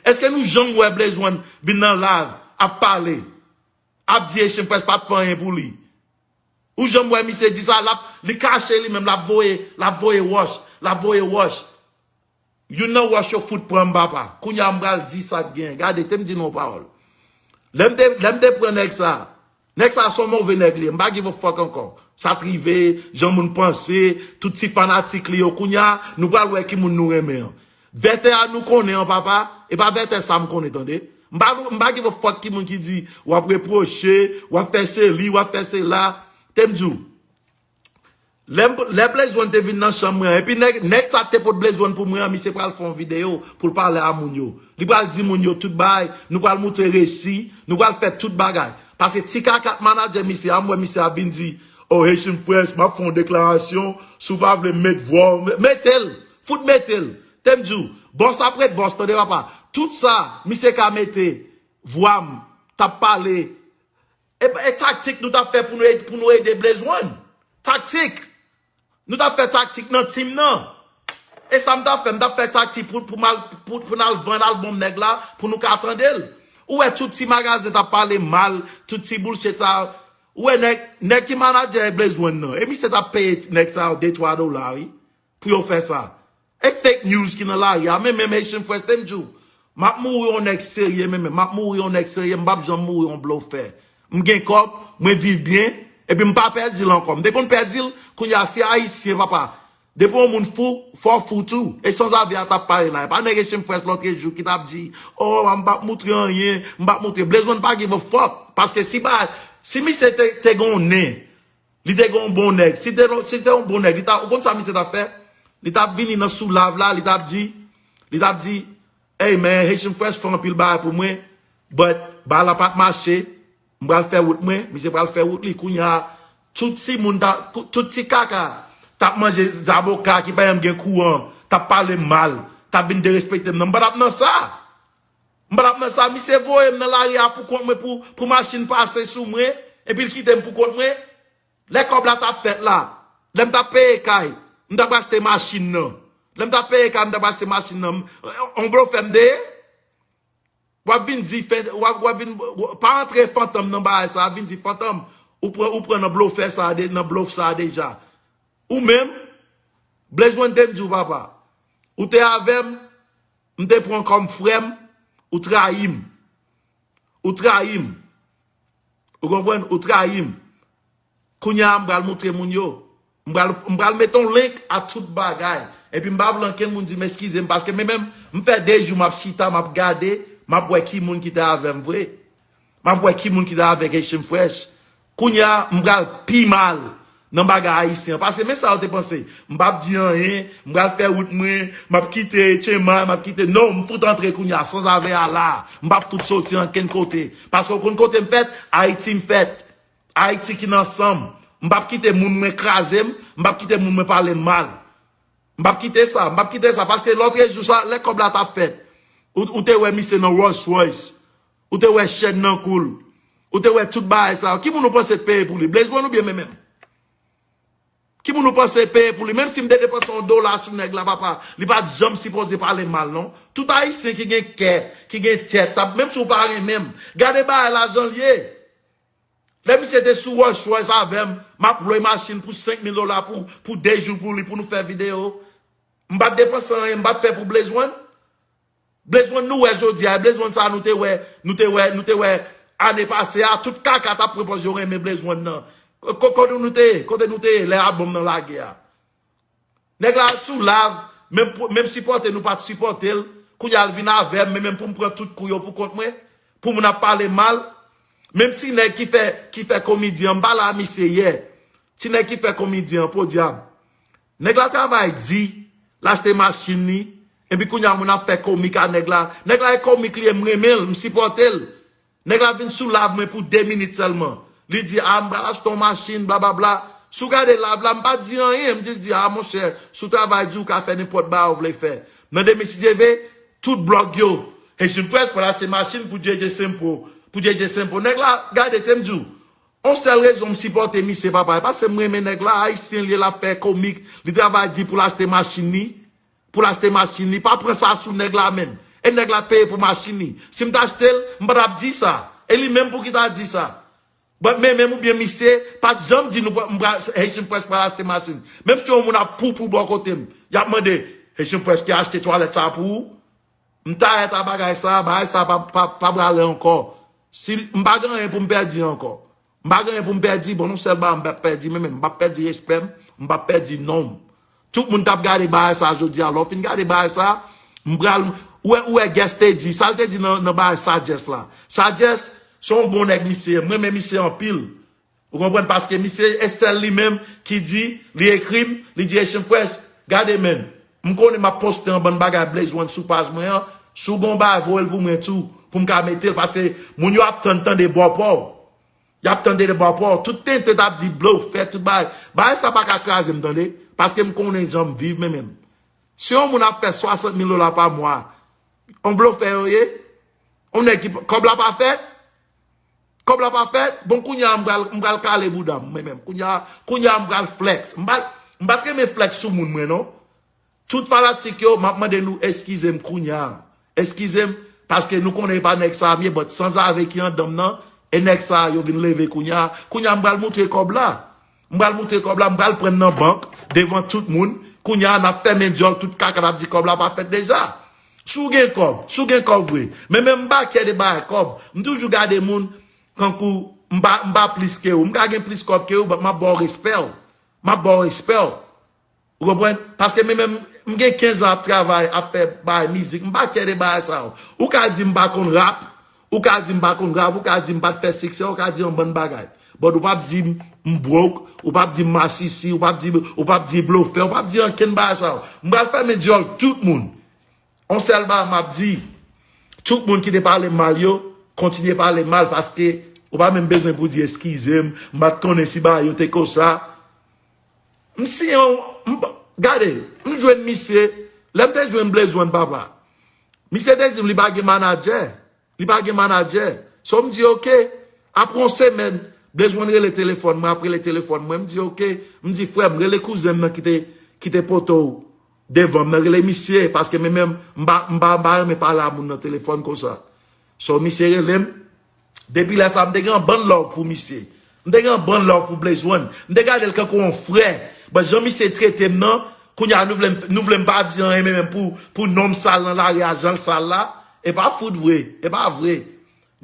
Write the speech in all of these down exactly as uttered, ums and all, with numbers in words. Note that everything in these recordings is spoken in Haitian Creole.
Èske nou janm wè Blaze One vin nan live ap pale, ap di Haitian Fresh pa t fè anyen pou li? Ou janm wè misye di sa? L ap, li kache li menm, l ap voye, l ap voye wòch, l ap voye wòch. Youn nan wòch yo fout pran m, papa. Kounye a m pral di sa k gen. Gade, te m di nou yon pawòl. Lè m te, lè m te pran nèg sa, nèg sa se yon move nèg li ye. M pa give a fuck ankò. Sa t rive, jan moun panse, tout ti fanatik li yo. Kounye a, nou pral wè ki moun nou renmen an. Vètè a nou konnen an, papa. E pa vètè sa m konnen, tande. M pa, m pa give a fuck ki moun ki di, w ap repwoche, w ap fè se li, w ap fè se la. Te m di w, lè, lè Blaze One te vin nan chanm mwen an, epi nèg, nèg sa te pot Blaze One pou mwen an, misye pral fè yon videyo pou l pale a moun yo. Li pral di moun yo tout bagay, nou pral moutre resi, nou pral fè tout bagay. Paske ti kaka k manadjè misye a, m wè misye ap vin di, oh, Haitian Fresh, m ap fè yon deklarasyon, si w pa vle m met vwa w, mete l, fout mete l. Te m di w, bòs ap ret bòs, tande papa. Tout sa, misye ka mete vwa m, t ap pale, E, e taktik nou t ap fè pou nou ed-, pou nou ede Blaze One. Taktik. Nou t ap fè taktik nan tim nan. E sa m t ap fè, m t ap fè taktik pou, pou, mal, pou, pou n al vann albòm nèg la, pou nou ka tande l. Ou wè tout ti magazen t ap pale mal, tout ti bullshit sa. Ou wè nèg, nèg ki manadjè Blaze One nan. E misye t ap peye nèg sa yo de twa dola, wi. Pou yo fè sa. E fake news ki nan lari a, men menm Haitian Fresh, te m di w, m ap mouri yon nèg serye, men menm, m ap mouri yon nèg serye, m p ap janm mouri yon blofè. M gen kòb, mwen viv byen, epi m pa pèdi l ankò. M te konn pèdi l, kounye a se ayisyen, papa. Depi yon moun fou, fò w fou tou. E sanzave a t ap pale la. E pa nèg Haitian Fresh lòtrejou ki t ap di, oh, m p ap moutre anyen, m p ap moutre. Blaze One pa give a fuck. Paske si ba, si misye te, te gen yon nen, Li te gen yon bon nèg. Si te, si te yon bon nèg, li ta, ou konn sa misye t ap fè? Li t ap vini nan sou live la, li t ap di, li t ap di, hey man, Haitian Fresh fè anpil bagay pou mwen, but bagay la pa t mache, m pral fè wout mwen, misye pral fè wout li. Kounye a, tout ti moun, ta, tout ti kaka, t ap manje zaboka ki pa janm gen kouran, t ap pale m mal, t ap vin derespekte m. Non, m pa t ap nan sa. M pa t ap nan sa, misye voye m nan lari a pou kont mwen pou, pou machin pase sou mwen, epi l kite m pou kont mwen. Lè kòb la t ap fèt la, lè m t ap peye kay, m t ap achte machin nan. Lè m t ap peye kay, m t ap achte machin nan. M, on blofè m te ye. W ap vin di, fen, w ap, w ap vin, pa antre fantan m nan bagay sa, vin di fantan m, ou pran, ou pran nan blofè sa, de, nan blof sa deja. Ou menm, Blaze One te m di w, papa. Ou te avè m, m te pran kòm frè m, ou trayi m. Ou trayi m. Ou konprann? Ou trayi m. Kounye a, m pral moutre moun yo. M pral, m pral mete yon link a tout bagay. Epi m pa vle ankenn moun di m eskize m, paske men menm, m fè de jou m ap chita, m ap gade, m ap wè ki moun ki te avè m vre. M ap wè ki moun ki te avèk Haitian Fresh. Kounye a, m pral pi mal nan bagay ayisyen an. Paske men sa yo te panse. M p ap di anyen, m pral fè wout mwen, m ap kite Chema, m ap kite, non, m fout antre kounye a, sanzave a la. M p ap fout soti ankenn kote. Paske w konn kote m fèt, Ayiti m fèt. Ayiti ki nan san m. M p ap kite moun mwen kraze m, m p ap kite moun mwen pale m mal. M p ap kite sa, m p ap kite sa, paske lòtrejou sa, lè kòb la t ap fèt, ou, ou te wè misye nan Rolls Royce, ou te wè chèn nan kou l, ou te wè tout bagay sa yo. Ki moun ou panse t peye pou li? Blaze One oubyen men menm? Ki moun ou panse peye pou li? Menm si m te depanse yon dola sou nèg la, papa, li pa t janm sipoze pale m mal, non. Tout ayisyen ki gen kè, ki gen tèt, t ap, menm si w pa renmen m, gade bagay la jan l ye. Lè misye te sou Rolls Royce avè m, m ap lwe machin pou senk mil dola pou, pou de jou pou li, pou nou fè videyo. M pa t depanse anyen, m pa t fè pou Blaze One. Blaze One nou wè jodi a, e Blaze One sa nou te wè, nou te wè, nou te wè ane pase a, tout kaka t ap pran pòz yo renmen Blaze One nan. Ko-, ko-, kote nou te ye? Kote nou te ye lè albòm nan lage a? Nèg la sou live, menm, pou, menm sipòte nou pa t sipòte l, kounye a l vin avè m, men menm pou m pran tout kou yo pou kont mwen, pou moun ap pale mal. Menm ti nèg ki fè, ki fè komedyen an, m pale a misye yè. Ti nèg ki fè komedyen an, podyab. Nèg la travay di, l achte machin li, epi kounye a moun ap fè komik a nèg la. Nèg la e komik li ye, m renmen l, m sipòte l. Nèg la vin sou live mwen pou de minit sèlman. Li di, a, m pral achte yon machin, blablabla. Si w gade live la, m pa di anyen, m jis di, a, monchè, si w travay di, w ka fè nenpòt bagay w vle fè. Nan demen, si Dye vle, tout blòg yo, Haitian Fresh pral achte machin pou J J Simple, pou J J Simple. Nèg la, gade, te m di w, yon sèl rezon m sipòte misye, papa, e paske m renmen nèg la, ayisyen l ye, l ap fè komik, li travay di pou l achte machin li, pou l achte machin li, pa pran sa sou nèg la, menm. E nèg la peye pou machin li. Si m ta achte l, m pa t ap di sa. E li menm pou ki ta di sa. But men menm oubyen misye pa t janm di nou pral- m pral- Haitian Fresh pral achte machin. Menm si yon moun ap poupou bò kote m, y ap mande, "Haitian Fresh ki achte twalèt sa pou ou?" M ta rèt a bagay sa, bagay sa pa, pa, pa prale ankò. Si m pa gen anyen pou m pèdi ankò. M pa gen anyen pou m pèdi, bon, yon sèl bagay m p ap pèdi, men, men m p ap pèdi respè m, m p ap pèdi non m. Tout moun t ap gade bagay sa jodi a. Lè w fin gade bagay sa, m pral, ou wè, ou wè Guess te di, sa l te di nan, nan bagay Sagesse la. Sagesse, se yon bon nèg misye, m renmen misye anpil. Ou konprann? Paske misye, e sèl li menm ki di, li ekri m, li di, "Haitian Fresh, gade men, m konnen m ap poste yon bann bagay Blaze One sou paj mwen an, si w gen yon bagay voye l pou mwen tou, pou m ka mete l, paske moun yo ap tann tande bò pa w." Y ap tande de bò pa w. Tout tenten t ap di blofè, tout bagay. Bagay sa pa ka kraze m, tande. Paske m konnen jan m viv, men menm. Si yon moun ap fè swasant mil dola pa mwa, yon blofè yo ye, yon nèg ki, kòb la pa fèt, kòb la pa fèt, bon, kounye a m pral, m pral kale bouda m, mwen menm. Kounye a, kounye a m pral flex. M pa, m pa t renmen flex sou moun, mwen, non. Tout fanatik yo, m ap mande nou eskize m kounye a. Eskize m, paske nou konnen e pa nèg sa a m ye, but sanzave ki anndan m nan, e nèg sa a yo vin leve kounye a. Kounye a, m pral moutre kòb la. M pral moutre kòb la, m pral pran nan bank, devan tout moun. Kounye a, n ap fèmen dyòl tout kaka n ap di kòb la pa fèt deja. Si w gen kòb, si w gen kòb vre. Men, men m pa kè de bagay kòb. M toujou gade moun kankou m pa, m pa plis ke ou. M ka gen plis kòb ke ou, but m ap ba w respè w. M ap ba w respè w. Ou konprann? Paske men menm, m gen kenz an ap travay, ap fè bagay mizik. M pa kè de bagay sa yo. Ou ka di m pa konn rap, ou ka di m pa konn rap, ou ka di m pa t fè siksè, ou ka di yon bann bagay. But ou p ap di m, m broke, ou p ap di m masisi, ou p ap di, ou p ap di blofè, ou p ap di ankenn bagay sa yo. M pral fèmen dyòl tout moun. On sèl bagay m ap di, tout moun ki te pale m mal yo, kontinye pale m mal paske ou pa menm bezwen pou di eskize m, m pa t konnen si bagay yo te konsa. M siyen yon, m, gade, m jwenn misye, lè m te jwenn Blaze One papa. Misye te di m li pa gen manadjè. Li pa gen manadjè. So m di, "Oke." Apre yon semèn, Blaze One rele telefòn mwen, ap rele telefòn mwen. M di, "Oke." M di, "Frè m, rele kouzen m nan ki te, ki te pote w devan m nan, rele misye, paske men menm, m pa, m pa, m pa renmen pale a moun nan telefòn konsa." So misye rele m. Depi lè sa, m te gen yon bann love pou misye. M te gen yon bann love pou Blaze One. M te gade l kankou yon frè. But jan misye trete m nan, kounye a nou vle m, nou vle m pa di anyen, men menm pou, pou non m sal nan lari a, jan l sal la, e pa fout vre, e pa vre.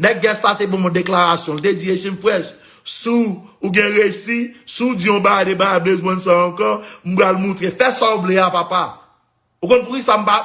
Nèg Guess la te ban m yon deklarasyon, l te di, "Haitian Fresh, si w gen resi, si w di yon bagay de bagay Blaze One sa ankò, m pral moutre, fè sa w vle a, papa." Ou konn poukisa m pa,